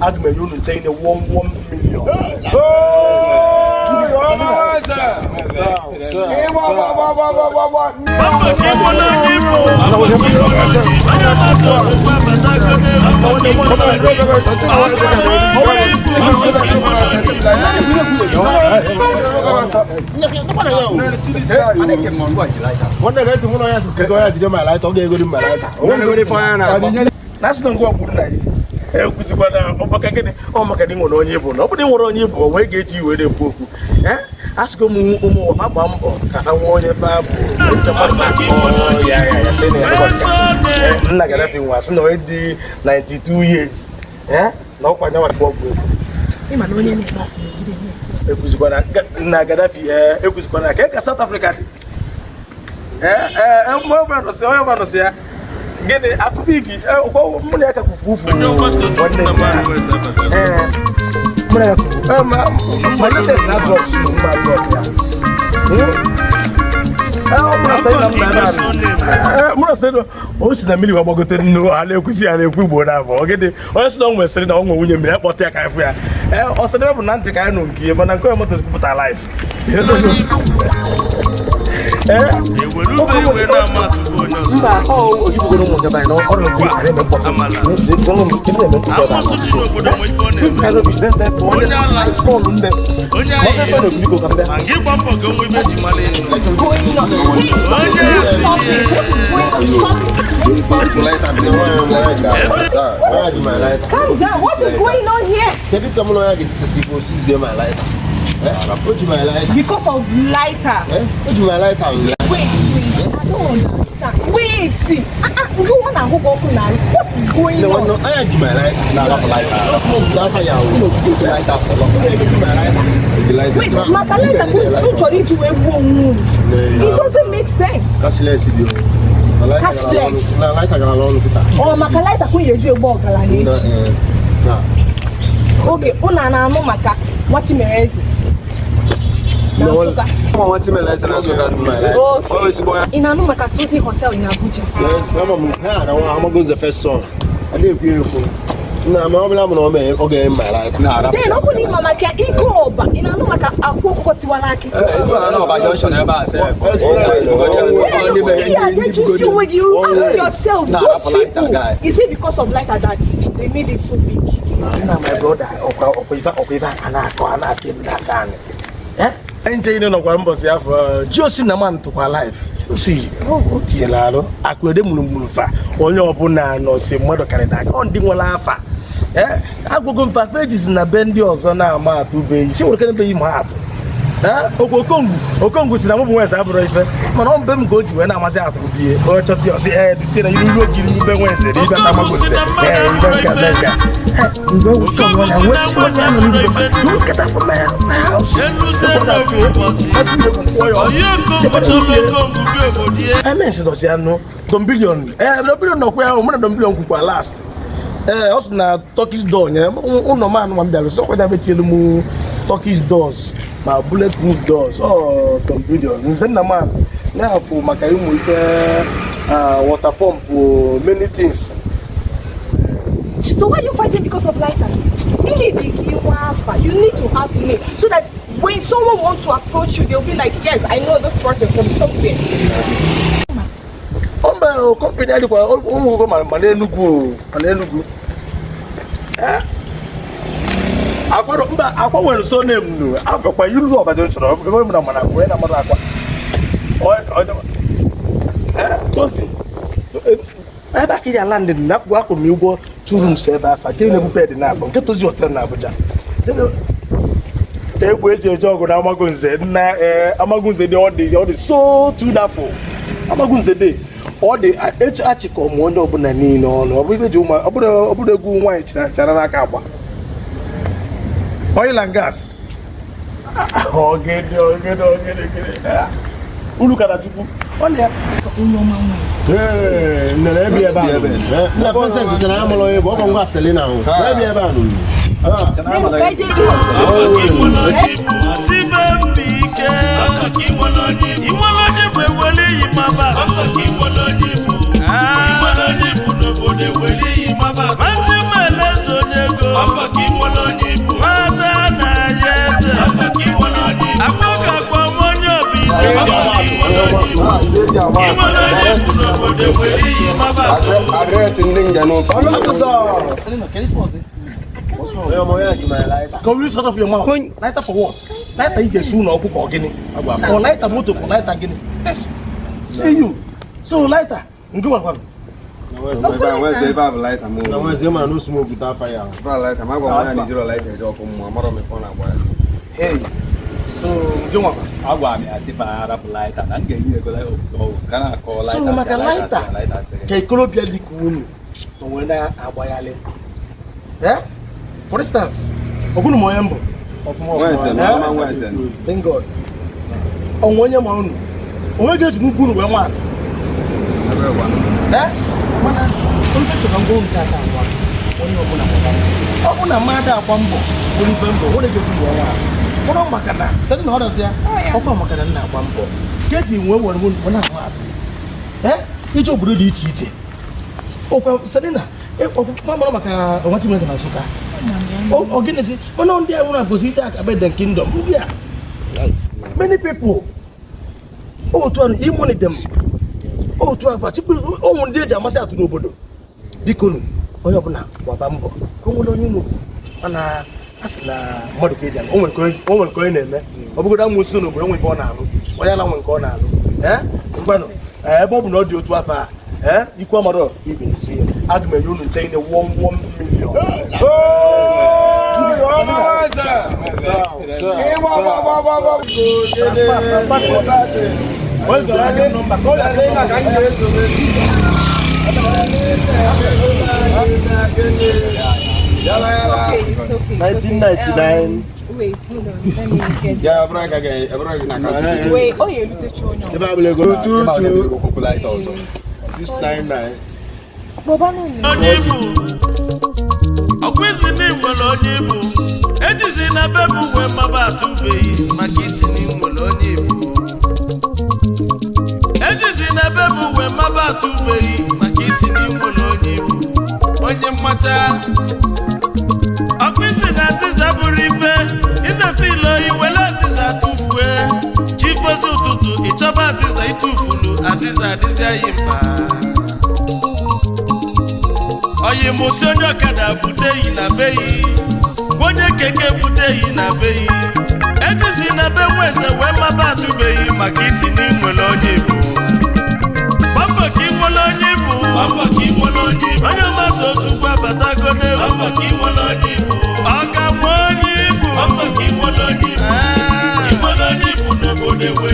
Aga m enye unu nche ine 1 million. Na-asị na ngwa gburu na ya ekwuzikwana ọmaka gịnị ọ maka na ị nwere onye ịbụ na ọ bụrụ na ị nwere onye ịbụ onwe ga-eji iwe na-ekwu okwu. Asịgo m ụmụ ụwa gbaa mbọ ka ha nwee onye fa bụ nna Gaddafi nwa sị na onye dị 92 years na ọkwa nyanwa bụ ọgwụ ego. Ekwuzikwana nna Gaddafi ekwuzikwana ka South Africa dị onye ọbụla nọsị ya gịnị akụbigi mụ na ya ka kwufu ufu nwanne mụ na ya kwufu na drọp mma drọp ya mụ na sị o si na mmiri gbagote nnu a na-ekwuzi ya na-ekwu igbo na abụọ gịnị onye sị na ọ nwesịrị na ọ nwe nwunye mmiri akpọta ya ka afụ ya ọ sịrị bụ na ntị ka anyị nụ nke ihe mana nke onye moto kwupụta life. Calm down. What is going on here? Because of lighter. Wait, I don't understand. Wait, you wanna hook up now? What is going on? No, I my lighter. Wait, maka lighter it doesn't make sense. Cashless. Cashless. Oh, maka lighter kun yeju egbo ogalani. Okay, una na anu maka Nwachimereze. Okay. In anu maka Tozi Hotel in Abuja. Yes, I'm the first son. I didn't hear you. No, okay, my life. Then open him mama ka iko oba. In anu maka akwo kokoti walaki. You ask yourself, those people, is it because of lighter that they made it so big? My brother, nche ine nọkwa mbọsị afọ Josi na man tụkwa life. Josi o tinyela arụ akụede mụrụmụrụ fa onye ọbụla nọsi mmadụ karịrị aka ọ ndị nwere afa agwụgo mfa fejizi na be ndị ọzọ na-ama atụ be si nwere kene be ma atụ okwu Okongwu si na mụ bụ nweze abụrụ ife mana ọ mbe m ka o ji wee na-amasị atụ bie ọ chọta ya ọsị dute na iru iru jiri ube nweze na ibe na-amagweze ibe nke nke mgbe ụsọ nwa na nwezi onye ahụ ndị look at that from my house. I mentioned us ya no Don Billion Don Billion nọkwa ya mụ na Don Billion kwukwa last ọ sị na Turkish door nyere ụlọ m anụ ma m bịara sọ kwa betielu m Turkish doors ma bulletproof doors ọ Don Billion nze nna man na-afụ maka ụmụ ife water pump, many things. So why are you fighting because of lighter? You need to have name so that when someone wants to approach you, they'll be like, yes, I know this person from somewhere. Company Enugu. Akwa nwere so name nu. Akwa ilu ọbajo chọrọ. Ebe m na mana akwa na mmadụ akwa. Tozi. Ebe aka ya landed na akwụ akwụ m ụgwọ 2 rooms ebe afa. Nke na-ebu bed na abụ. Nke Tozi hotel na Abuja. Egwu eji eje ọgụ na Amagunze na Amagunze dị ọ dị so too dafụ. Amagunze dị ọ dị achịkọ m onye ọbụla niile ọnụ. Ọ bụrụ eji ụmụ ọ bụrụ egwu nwaanyị chara n'aka agba. Oil and gas. Ogede. Ulu kana chukwu. Ọ ya. Hey, nere ebi ebe a. Na president chara amụrụ ebe ọ ngwa Selina ahụ. Ebi ebe a nụ. Inwere onye ibu n'obodo nwere iyi maba atụ. Address ndị njem ụka. Can you shut up your mouth? Lighter for what? Lighter ije su na ọkụ ka ọ gịnị? Ọ lighter moto ka ọ lighter gịnị? Yes. See you. So lighter, nke gwakwa m. Ebe a bụ lighter m. Na nwezi ma no smoke without fire. Ebe a lighter m, agwa m ya na ijiro lighter eje ọkụ mmụọ, amarọ m ife ọ na-agba ya. Hey. So nke gwakwa. Agwa m ya sị fa arapụ lighter na m ga-enye ego ka na-akọ lighter. So maka lighter ka ikolobịa dị ka unu o nwere na-agbaghalị. Eh? For instance, ọgụnụ m onye mbụ. Nweze, na ọma nweze. Thank God. Onwe onye ma unu. Onwe ga-eji nnukwu unu wee nwa atụ. Ebe gwa. Eh? Mana ndị chọrọ ngwa unu tata agwa onye ọbụla gbara mbọ. Ọ bụ na mmadụ agba mbọ bụrụ ibe mbọ nwere ga-eji wee nwa atụ. Bụrụ maka na sị na ọ dọzi ya ọkwa maka na nna agba mbọ ka eji wee were m na-anwa atụ. Eh? Ije obodo dị iche iche. Ọkwa sị na ọkwa maka ọnwa Chimereze na Nsụka. Ọ gịnịzi mana ndị a nwere agosi ite aka be the kingdom ndị a many people otu ahụ imoni dem otu ahụ chukwu ụmụ ndị eji amasị atụ n'obodo biko nụ onye ọbụla gbaba mbọ ka o nwere onye unu mana a sị na mmadụ ka eji ama o nwere nke onye na-eme ọ bụgodo amụsị n'obodo onwe ife ọ na-alụ onye ala nwe nke ọ na-alụ ee ngwanụ ebe ọ bụ na ọ dị otu afọ a ee ikwu amarọ ibe isi ya aga m enye unu nche ine 1 million. Okay, it's okay. 1999. Wait, hold on. Let me get. Ya abụrụ aka ga abụrụ gị na akaụntụ. Wait, oh, you looked at your own. Ebe a bụla ego 222 lighter ọzọ. 699. Baba, no, no. Onye ibu ọkwa isi na nwere onye ibu ejizi na be m wee maba atụbeghị maka isi na nwere onye ibu ejizi na be m wee maba atụbeghị maka isi na nwere onye ibu onye mmacha ọkwa isi na azịza bụrụ ife ịzasi ile oyi were azịza tụfue chi fozi ụtụtụ ịchọba azịza ịtụfulu azịza adịzi anyị mkpa oyi mụsị onye ọkada bute yi na be yi onye keke bute yi na be yi ejizi na be nweze wee maba atụbeghị maka isi na inwere onye ibu gbambọ ka inwere onye ibu gbambọ ka inwere onye ibu onye mmadụ otu abatago n'egwu gbambọ ka inwere onye ibu ọ ga nwe onye ibu gbambọ ka inwere onye ibu inwere onye ibu n'obodo enwere